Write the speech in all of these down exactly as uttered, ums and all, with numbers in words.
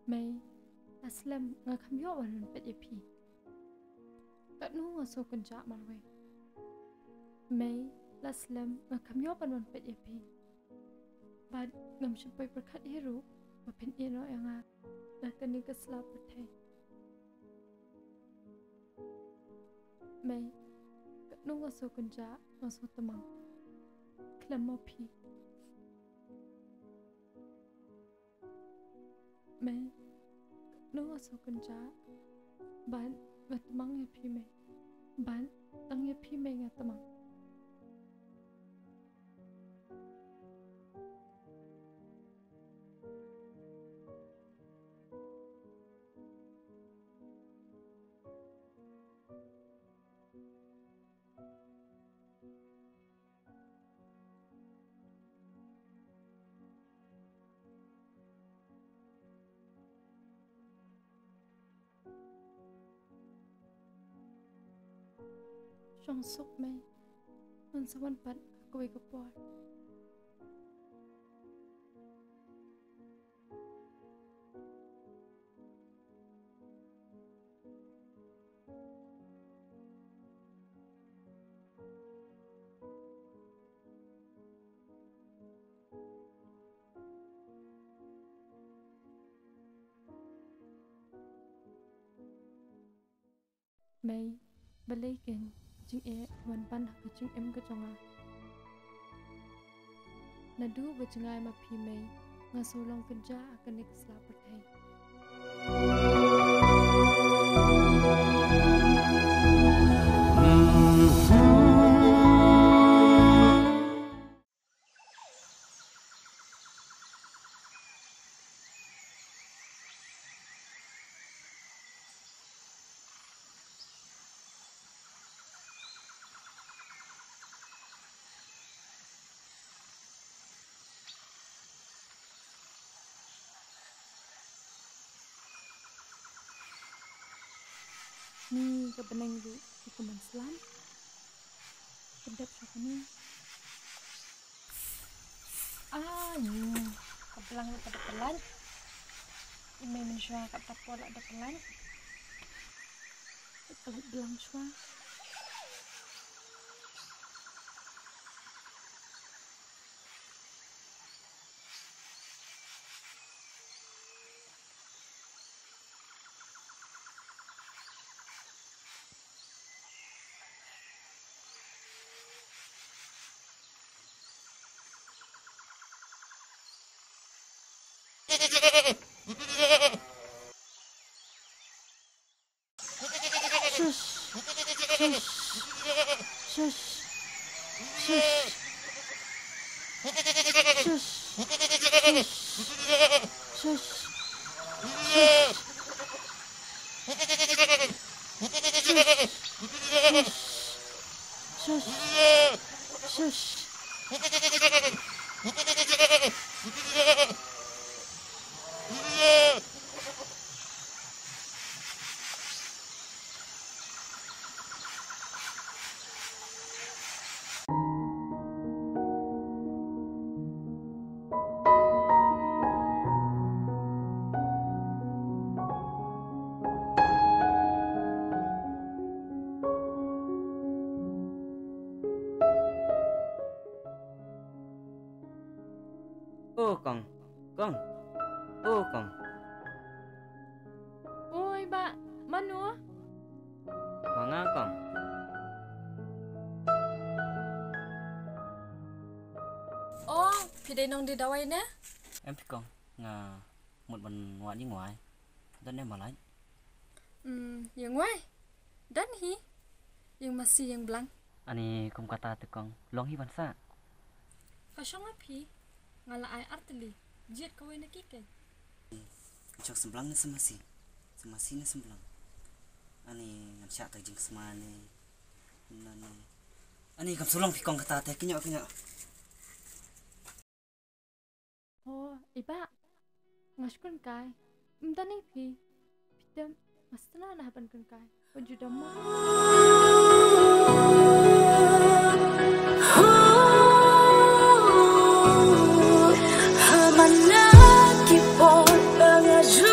Mei, la slem nga kham ïoh ban wan peit ïa phi. Katno nga sngewkynjah marwei. Mei, la slem nga kham ïoh ban wan peit ïa phi. Bad ngam shym poi pyrkhat hi ruh ba phin ïehnoh ïa nga na kane ka sla pyrthei. Mei, katno nga sngewkynjah, nga sngewtmang khlem ma phi. Mei, katno nga sngewkynjah, bad nga tmang ïa phi Mei, bad tang ïa phi Mei nga tmang. Shong suk Mei, ngan sa wan pat ha kawei ka por. Mei, balei kein jingeh wan ban ha ka jingim ka jong nga. Naduh ba jngai ma phi Mei, nga sngewlong kynjah ha kane ka sla pyrthei. Ni ka bneng ruh ki kumban slam. Ka dep sha kane. Ah, ni ka blang ruh ka dep pyllait. I mei mynshuwa ka dep pyllait, dep pyllait. Ka leit blang shuwa. Shush. Shush. Shush. Shush. Shush. Shush. Shush. Shush. Shush. O kong, kong. O kong. Oi, bah, mano? Ma nga kong. O, phi dei nongdie dawai ne? Em phi kong, nga mut ban wad ïing wai. Don ne ma lait? Hmm, ïing wai. Don hi. Ïing masi ïing blang. Ani kum kata te kong, long hi ban sah. Ka shong ma phi, nga la ai artylli. Jied kawei na ki keiñ. Shong semblang ne semmasi? Semmasi ne semblang? Ani ngan shah ta jingsma ne. Nane. Ani kam sulong phi kong kata te, kynnoh kynnoh. O, i bah. Nga shu kynkai. Ym don i phi. Phi tip, nga sngewtynnat na ban kynkai. Wat ju dom mo. Ha man la ki por ba nga ju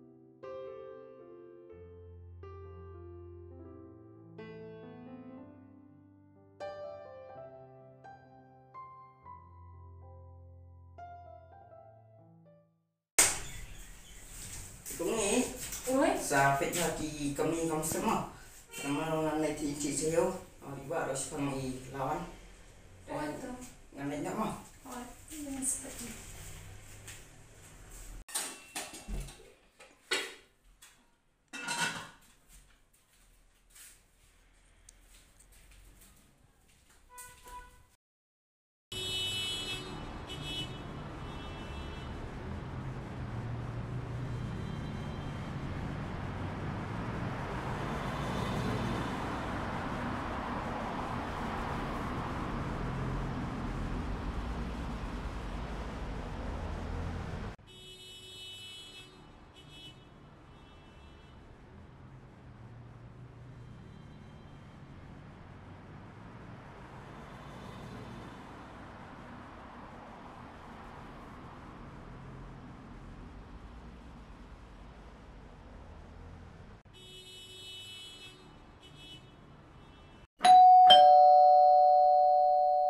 Kong ni. Oi. Sa peit ha ki kami kong sem mo. Namar ngan leit thied sha ïew. Oh, i Bah ruh shu pang i Lawan. Oi to. Ngan leit noh mo. Oi. Ngan leit.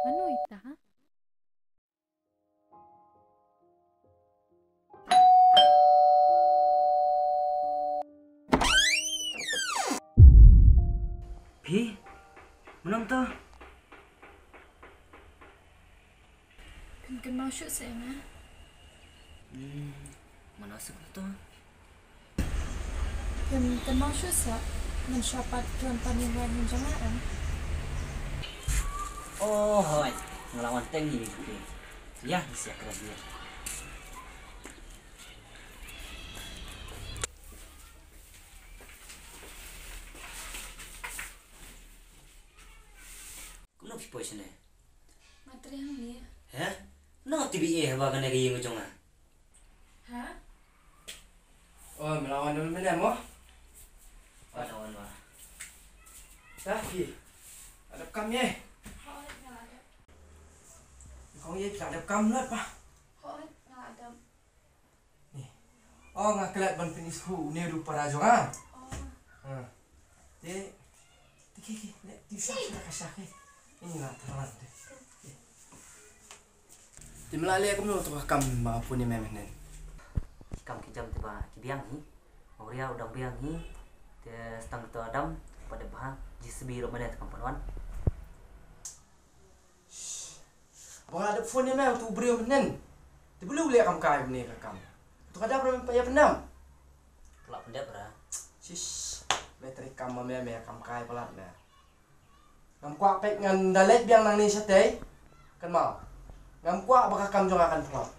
Mano ita, ha? Phi, mano to? Phin kynmaw shuh seh nga. Hmm, mano seh to? Phin kynmaw shuh seh. Ngan shu pat tuan pan ïa nga ïa jong nga em. Oh hoi, nga la wan teng ïa phi. Ïa, ïa siak kren ïa. Kumno phi poi shane? Nga trei hangne. He? Nang T V A haba kane ka ïing ka jong nga. Ha? Oh, me la wan mynne mo? Wan, wan, wan. Dah, phi. Adep kam ye. Hooid, nga adep. Kong ye phi adep kam lut ba. Hooid, nga adep. Ni. Oh, nga klet ban pyni shu une ruh para jong nga. Oh. Ha. Te, te ki, ki, le, ti sha sha ka sha ki. Ini nga tharan te. Te me la leh kumno to ka kam ba pun ïa me mynhynnin? Ki kam ki jam te ba ki biang hi. Mawria u dang biang hi. Te stang to Adam, pat dep bha, J C B ruh mynne te kam pat wan. Ba nga dep phone ïa me utu u briew mynhynnin. Te balei u leh kam kai kumne ka kam. Utu ka dap ruh me pat ïa pyndap. Pula pyndap ra. Shish. Me trei kam ma me, me kam kai palat me. Ngam kwah peit ngan da leit biang nangne shatei. Kynmaw. Ngam kwah ba ka kam jong nga kan pynlong.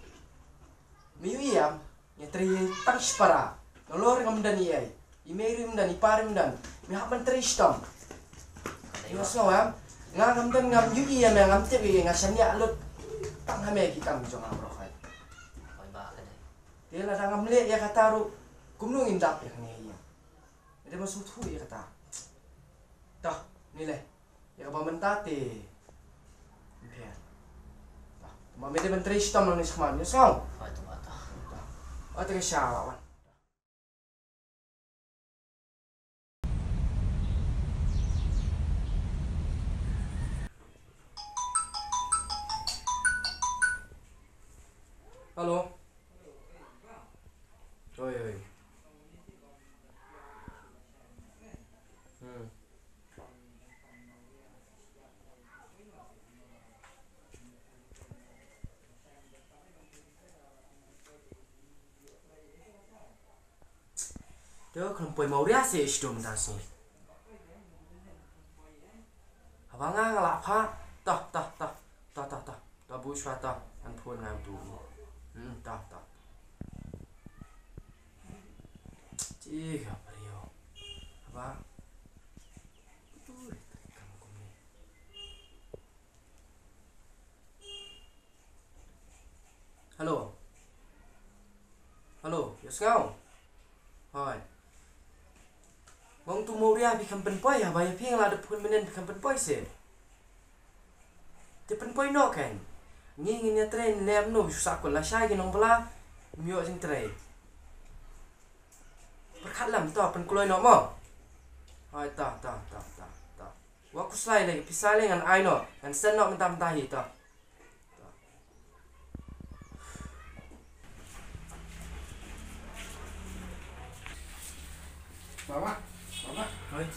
Me ïohi ïa nga, nga trei tang shipara. Nalor ngam don ei ei. I mei ruh im don, i pa ruh im don. Me hap ban trei shitom. Nga sngew em. Nga ngam don, ngam ïohi ïa me, ngam tip ïa nga shaniah lut. Tang ha me ki kam jong nga baroh. Hooid bah, ka dei. Te lada ngam leh ïa kata ruh, kumno ngin dap ïa kane ïa. Ïa dei ban sngewthuh ïa kata. Toh, ni leh. Ïa kaba mynta te. Ym pher. Toh, ma me dei ban trei shitom nangne shakhmat, ïohsngew? Hooid, toh, bah, toh. Toh. Hooid, te ka sha la wan. Hello. Oi, oi. Hmm. Te khlem poi Mawria se sdom da se. Haba nga nga la pha. Toh, toh, toh. Toh, toh, toh. Toh, buh shwa toh. An phone nga tu. Hmm, toh, toh. Chi ka prio. Haba. Ui, kam kumne. Hello. Hello, ïohsngew? Hooid. Nga ong tu Mawria phi khlem pynpoi, haba ïa phi nga la dep phone mynhynnin phi khlem pynpoi se. Te pynpoi noh kein. Ngi ngin ïatrei ne em no, shu sah kut lashai ki nongbylla. Ym ïoh jingtrei. Pyrkhat lem to, pynkloi noh mo. Hooid, to, to, to, to, to. Wat khuslai lei, pisa lei ngan ai noh, ngan send noh mynta mynta hi to. Baba, baba. Hoi.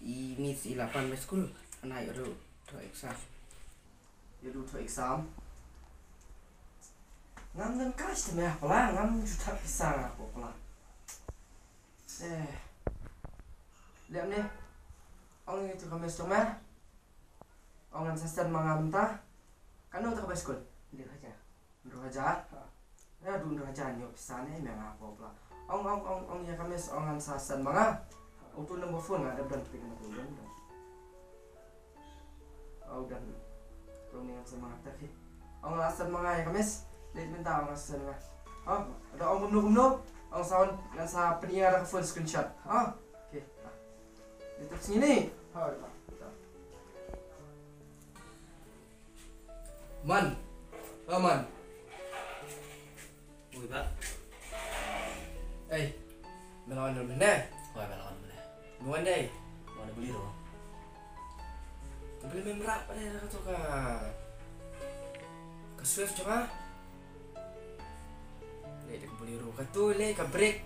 I miss i la pan bai skul, ana ïoh ruh thoh exam. Ïoh ruh thoh exam. Ngam don cash te me ha pla, ngam ju thap pisa nga ha pla. Eh. Leh ne. Ong ïa tu ka mes jong me. Ong ngan sa send ma nga mynta. Katno te ka bai skul? Hynriew hajar. Hynriew hajar? Ha. Ïa, duh hynriew hajar, ïoh pisa ne me nga ha pla. Ong, ong, ong, ong ïa ka mes, ong ngan sa send ma nga. Utu number phone nga dep don, pik na tu don. Au, dang. Tang ïa ka mes ma nga, ta ki. Ong la send ma nga ïa ka mes. Leit mynta ong la send ma nga. Ha? Da ong kumno kumno? Ong sa wan ngan sa pyni ïa ka phone screenshot. Ha? Okay. Ha. Leit tip sngi ni. Ha, da. Man. Ha, man. Ui, bah. Ei, me la wan mynne? Oi, me la wan mynne. Me wan dei? Wan beli ro. Te beli me mrap dei kato ka, ka Swift jong nga. Lei da ka beli ro kato lei ka brake.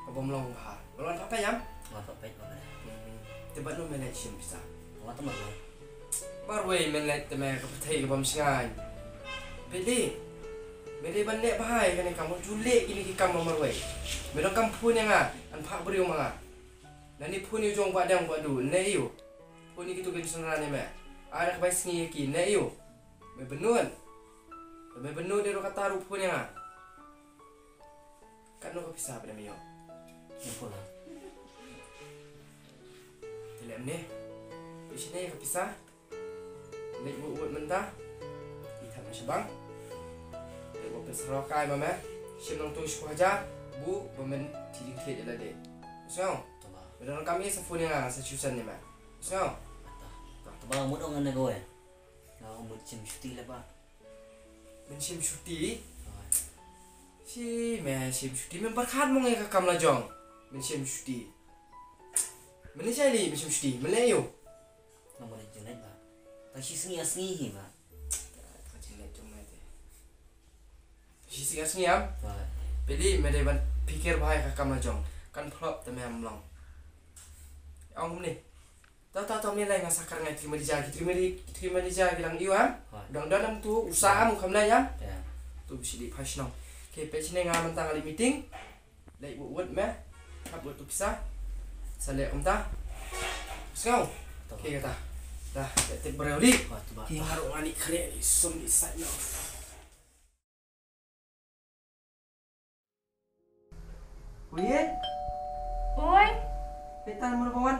Ka bym long bha. Me la wan pat peit em? Wan pat peit mynne. Hmm. Te bad no me leit shim pisa? Wan te mynne. Marwei me leit te me ka pyrthei ka bym shngaiñ. Peit dei. Me dei ban leh bha ïa kane ka kam, wat ju leh kine ki kam marwei. Me donkam phone ïa nga, ngan phah briew ma nga. Nangne phone ïa u jong Bah Dang Bah Du, ne ïa u. Phone ïa kitu ki synran ïa me. Ai da kaba ïa sngi ïa ki, ne ïa u. Me bynnud. Me bynnud ïa ruh kata ruh phone ïa nga. Katno ka pisa ba dang ïoh? Ïa pula. Te leh mynne. Phi shane ïa ka pisa. Leit buh wut mynta. Ïa thap na sha bank. Leit buh pisa roi kai ma me. Shim nangtu shiphew hajar. Buh ba men thied jingthied ïa lade. Sngew? Tama. Ba dang kam ïa sa phone ïa nga sa shu send ïa me. Sngew? Ata. Tama mut ong ane ko eh. Nga mut shim shuti leh ba. Men shim shuti? Shi me shim shuti, men pyrkhat mong ïa ka kam la jong. Men shim shuti. Men shai li men shim shuti, men leh ïa u. Nga mut jinglet ba. Tang shi sngi ar sngi hi ba. Ka jinglet jong me te. Shi sngi ar sngi am? Peli me dei ban pikir bha ïa ka kam la jong. Kan flop te me am long. Ong kumne. Ta ta ta me lai nga sa kar ngai trim di ja ki trim di trim di ja ki dang iwa. Dang dang tu usaha mu kam lai ya. Tu bisi di pas nong. Ke pe sini nga mentang ali meeting. Lai buat buat me. Kap buat tu pisa. Sa lek kumta. Sngau. Ke kata. Dah, ya tip bereu di. Ki haru ngani kare di sum di sat no. Oi. Oi. Petan mur bawan.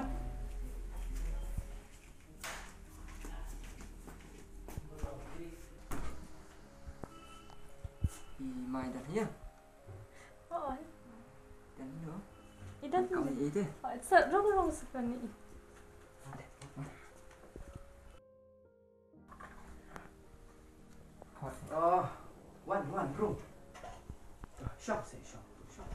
I mai dah ya. Oh. Dan no. Idan. Kau ni ide. Oh, sa rong rong sekali. Oh, wan wan bro. Shong se shong shong.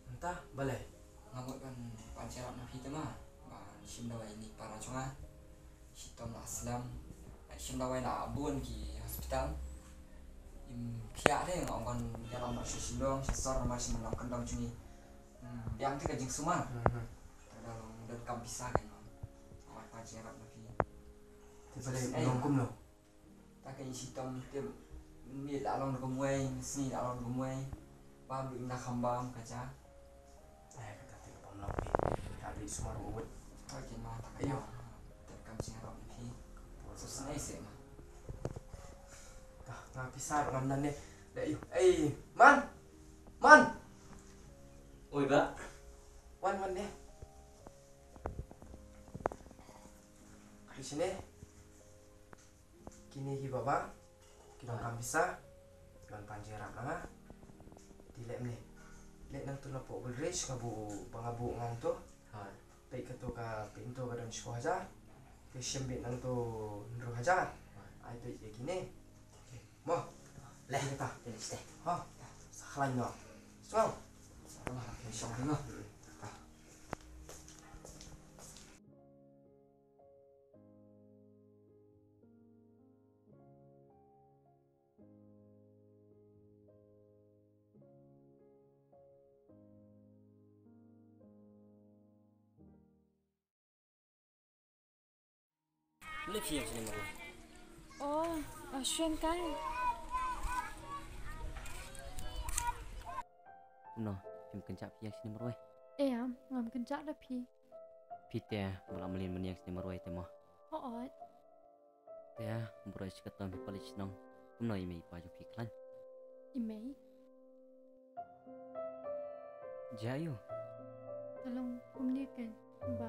Entah balei. Nga mut ban pan cherap na phi te ma. Ban shim dawai ni para chonga. Shitom la slem. Shim dawai la bun ki hospital. Im pia de nga wan jalan ma shi shilong shi sor ma shi long kandong chungi. Biang te ka jingsuma. Ka dang don kam pisa kan. Awat pa jerap na phi. Te balei long kumno? Ta ka isi tom te ni la long ka muai, sini la long ka muai. Bam du na kham bam ka cha. Ai ka ta te ka pom long phi. Ka dei suma ru wut. Ka ke ma ta ka. Ayo. Te kam jerap na phi. Sus nai se ma. Ka nga pisa ngam nan ne. Dei. Ei, man. Man. Oi ba. Wan wan ne. Kri sini. Kini ki baba. Ki dong kam pisa. Ki dong pan jerap na nga. Ti lek mne. Lek nang tu na pok gulrish nga bu ba nga bu ngam tu. Hai. Pek ka tu ka pintu ka dong shko hajar. Ke shim bit nang tu nru hajar. Hai. Ai pek ke kini. Mo. Leh kata. Finish deh. Ha. Sakhlaiñ no. Sual. Sama ke shong no. Mane phi ïeng shane marwei? Oh, ah, shuwa kai. Kumno, phim kynjah phi ïeng shane marwei? Em, ngam kynjah da phi. Phi te, mula mlien mane ïeng shane marwei te mo. Hooid. Te, burai shi katom hi palik shnong. Kumno i mei i pa jong phi khlaiñ? I mei. Jia ïu. Ka long kumne kein ba.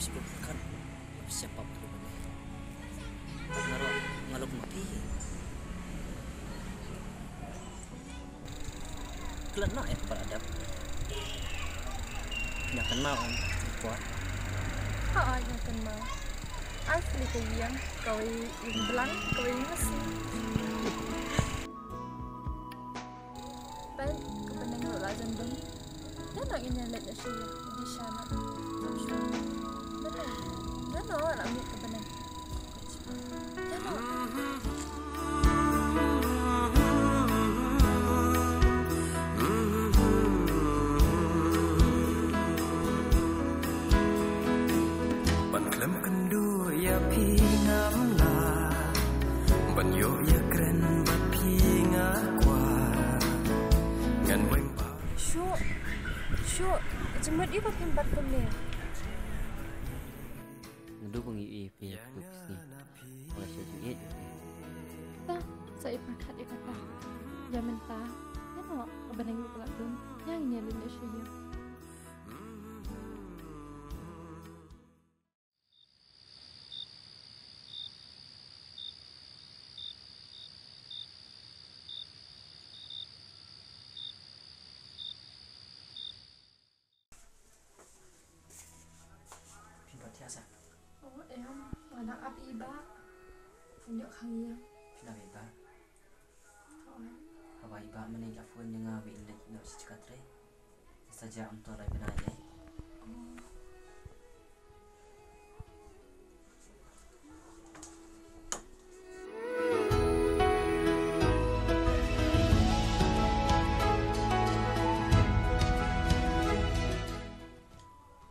Shu kan siap pap tu kan. Nga ruh nga lok ma phi. Khlem noh ïa ka para dep. Nga kynmaw ong kuat. Ha, nga kynmaw. Asli ka ïing kawei ïing blang kawei ïing masi. Peit ka bneng ruh la jan dum. Ïano ngin ïa leit noh sha ïing, dei sha noh. Bneng. Ïano la miet ka bneng. Ïano. Ban khlem kynduh ïa phi ngam lah, ban ïoh ïa kren bad phi nga kwah. Ngan weng ba. Shuh, shuh, jingmut i ba phim bat kumne. Nga duh ba ngi ïohi phi ïa ka sngi. Nga la shu jingïeit ïa phi. Ta, sa i pyrkhat ïa kata. Ïa mynta, ïa noh, ka bneng ruh ka la dum. Ïa ngin ïa leit noh sha ïing. Phi ba thiah sa? Oh, em, nga dang ap i bah. Phin ïoh khang ïa. Phi na i bah. Oh. Haba i bah mynne la phone ïa nga ba in leit noh sha jaka trei. Sa jia ym to lai bnai ei. Oh.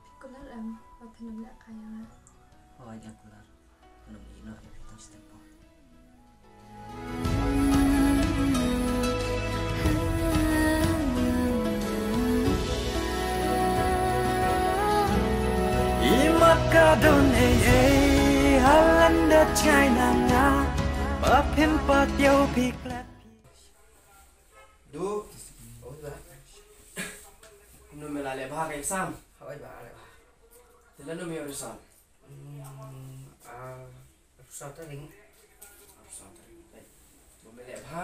Phi kular em ba phin ym leh kai ïa nga? Hooid, nga kular. Ngan ïeh noh ïa phi tang shiteng por. I mat ka don ei ei ha lyndet China nga, ba phim pat ïoh phi klet. Du. Oh, ba. Kumno me la leh bha ka exam? Hooid ba, leh bha. Te lano me ïoh result? Hmm, ah, result ta ring. Result ta ring. Te, ba me leh bha,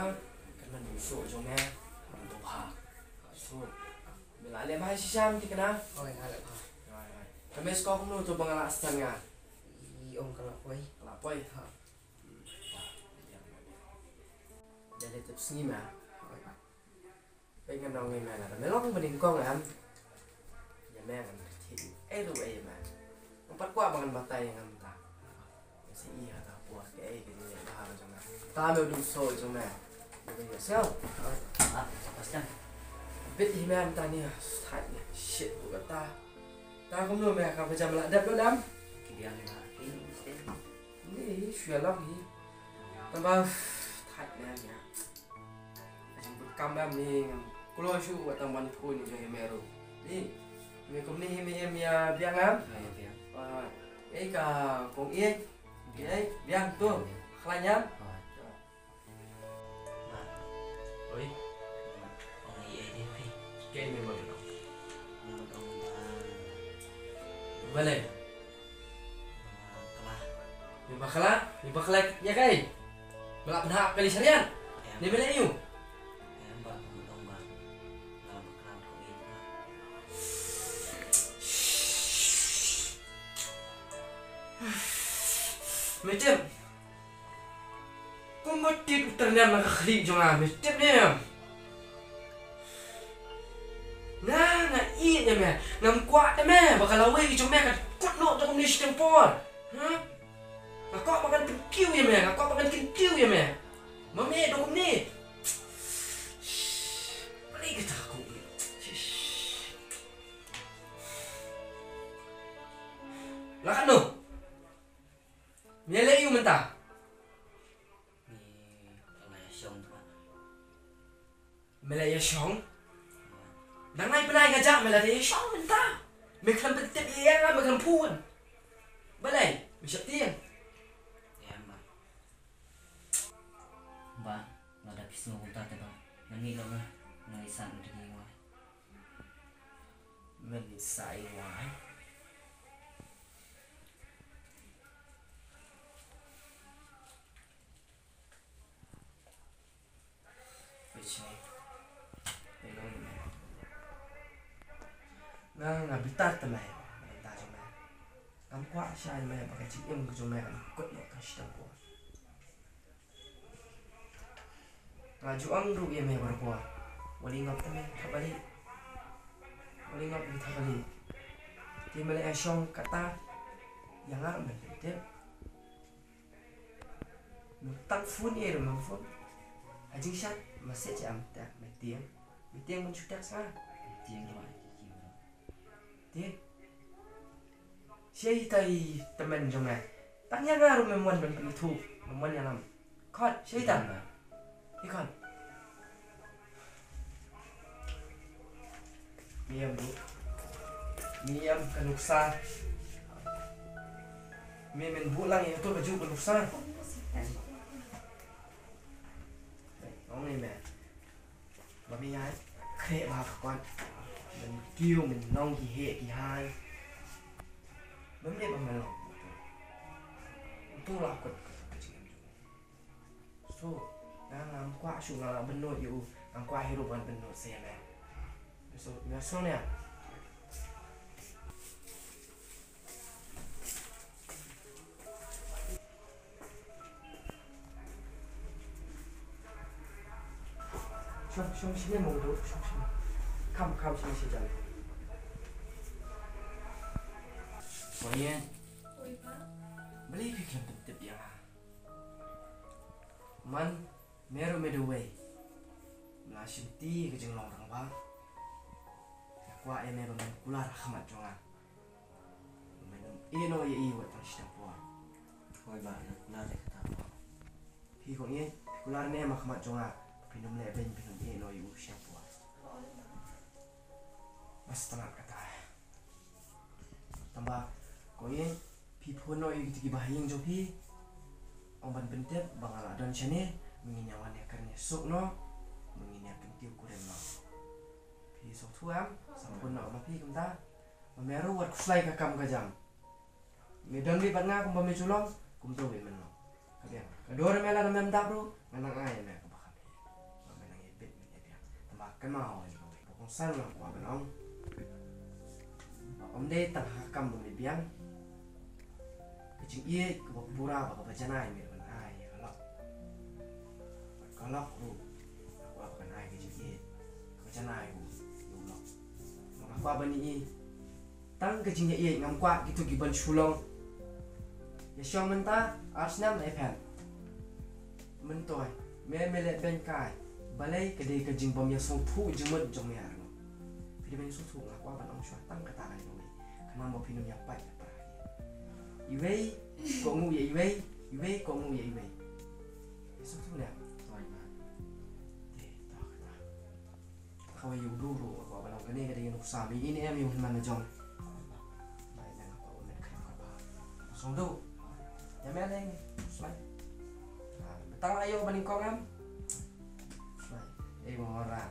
kan nang dum soh jong me, nang dum bha. So, me la leh bha shisha mynta kane? Hooid, nga leh bha. Hooid, hooid. Te me score kumno to ba nga la stand nga? I ong ka la poi. Ka la poi? Ha. Dei lei tip sngi ma. Peit ngan ong ïa me lada me long ba nyngkong em. Ïa me ngan kyrtied ei ruh ei ïa me. Ngam pat kwah ba ngan batai ïa nga mynta. Nga sa ïohi ha ka por kaei ka jingleh bha ka jong me. Ta me u dum soh jong me. Me dei ïa sel. Ah, sa pas jam. Bit hi me mynta ni. Thait ni. Shit, buh kata. Ta kumno me, ka ba jam la dep lut em? Ki biang na ki. Ni shu ïalong hi. Tang ba thait me ïa. Jingput kam em ni ngam kloi shuh wat tang ban phone ïa jong i me ruh. Ni me kumne hi me em ïa biang em? Ïa biang. Ah, ei ka kong ïeit. Biang. Ei biang tu. Biang. Khlaiñ em? Ah. Ma. Oi. Ma. Ong ei ei dei phi? Kei me ma ong. Me ma ong ba. Balei? Ba kla. Me ba kla? Me ba kla ïa kaei? Me la pynhap kali shariat. Em. Ne me leh aïu? Em ba ma ong ba. Nga la ba kla ko ei ba. Me tip. Kumba tit u tyrnem na ka khlieh jong nga, me tip ne em? Nga, nga ïeit ïa me, ngam kwah te me, ba ka lawei jong me ka kut noh da kumne shiteng por. Ha? Nga kwah ba kan pynkiew ïa me, nga kwah ba kan kyntiew ïa me. Ma me da kumne. Balei kata ka kong ïeit. La katno? Me leh aïu mynta? Me la ïa shong. Me la ïa shong? Dang lai bnai nga jah me la ïa shong mynta. Me khlem pyntip ïa nga, me khlem phone. Balei? Me sheptieng. Em ba. Ba, lada phi sngew kumta te ba. Nang ïeh noh nga. Nang ïeh sah na ka ïing wai. Nang ïeh sah ïing wai. Bitar te me, bynta jong me. Ngam kwah sha ïa me ba ka jingim ka jong me kan kut noh tang shiteng por. Nga ju ong ruh ïa me barabor, wat lyngngoh te me thapbalieh. Wat lyngngoh te me thapbalieh. Te me leh shong kata ïa nga ruh men tip. Me tang phone ïa ruh mem phone. Ha jingshat message em te me tieng. Me tieng ban shu text nga. Tieng ruh. Te. Shaei ta i tymmen jong nga. Tang ïa nga ruh mem wan ban pynithuh. Mem wan ïalam. Khot, shaei ta. Hi khot. Me ïam ruh. Me ïam ka nuksa. Me men buh lang ïa kato kajuh ka nuksa. Ong ïa me. Ba me ïa khreh bha ka kot. Men kiew men nong ki heh ki hai. Ba me ba me long. Uto la kot ka jingim jong me. So, nga ngam kwah shuh, nga la bynnud ïa u, ngam kwah hi ruh ban bynnud sa ïa me. So, nga sngewsih ïa. Shong, shong shane mo, shong shane. Kham, kham shane shi jan. Ko Ïeit. Balei phi khlem pyntip ïa nga? Man, me ruh me da uwei. Me la shimti ka jinglong rangbah. Nga kwah ïa me ba men kular ha khmat jong nga. Men ym ïeh noh ïa i wat tang shiteng por. Hooid bah, nga kular ïa kata bah. Phi Kong Ïeit, phi kular ne em ha khmat jong nga, phin ym leh beiñ, phin ym ïeh noh ïa u shiteng por. Bas, tang kata. Tang ba Kong Ïeit, phi phone noh ïa kito ki bahaïing jong phi. Ong ban pyntip ba nga la don shane, mynngeit ïa wan ïa kren ïa suk noh, mynngeit ïa kyntiew kurim noh. Phi sngewthuh em, sa phone noh ma phi kumta. Ba me ruh wat khuslai ka kam ka jam. Me don beit bad nga kumba me ju long, kumto beit men long. Ka biang. Ka dur me lada mem dap ruh, ngan nang ai ïa me kaba kham heh. Ba me nang ïa bit me ïa biang. Tang ba kynmaw ïa kawei. Ba kongsan nga kwah ban ong. Ba ym dei tang ha ka kam ba me biang. Ka jingïeit kaba pura bad kaba janai me ban ai ïa ka lok. Bad ka lok ruh nga kwah ban ai ka jingïeit kaba janai ruh ïa u lok. Nga kwah ban ïeit tang ka jingïeit, ngam kwah kito ki ban shu long. Ïa shong mynta ar snem la ïapher. Myntoi me, me leh beiñ kai. Balei? Ka dei ka jingbym ïasngewthuh jingmut jong me arngut. Phi dei ban ïasngewthuh, nga kwah ban ong shuwa tang kata ngan ong. Khnang ba phin ym ïa pait ïa para. Iwei kohnguh ïa iwei, iwei kohnguh ïa iwei. Ïasngewthuh ne em? Hooid bah. Te, to kata. Kawei ïa u Blue ruh nga kwah ban ong kane ka dei ka nuksa me ïeit ne em ïa u hynmen la jong. Bai ne nga kwah ban met khyndiat kaba sngewthuh. Ïa me lei. Slai. Tang la ïoh ban nyngkong em. Slai. Ei mo ra.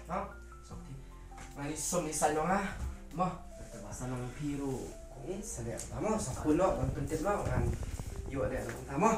Tang. Sngewthuh. Ngan ïasum ïasai noh nga. Mo. Kata ba sa nang phi ruh. Kong Ïeit sa leh kata mo, sa phone noh ban pyntip noh ngan ïoh leh noh kata mo.